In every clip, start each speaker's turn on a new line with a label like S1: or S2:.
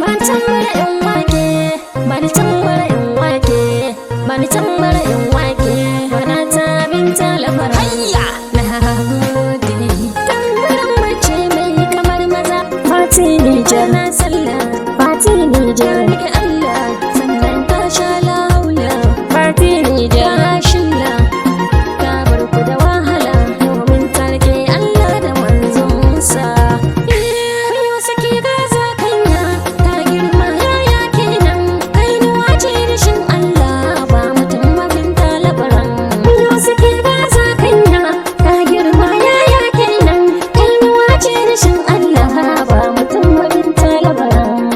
S1: Ban tambara in wake, ban tambara in wake, ban tambara in wake. Wana ta Binta Labaran.
S2: Hayya!
S1: Na gode. Tambaran mace mai kamar maza. Fati Nijar na sallah. Fati Nijar rike Allah. Sannan ta sha laula. Fati Nijar ta shilla. Ta bar ku da wahala. Domin ta rike Allah da manzonsa. Biyu saki gaza kanya. Ta girma yaya kenan. Kainuwa ce rashin Allah. Ba mutum mabin talabaran. Biyu saki gaza kanya. Ta girma yaya kenan. Kainuwa ce rashin Allah. Ba mutum mabin talabaran.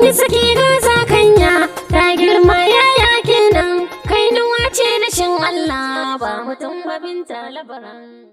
S1: Yi saki gaza kanya ta girma yaya kenan. Kainuwa ce da shin Allah ba mutum ba, Binta Labaran.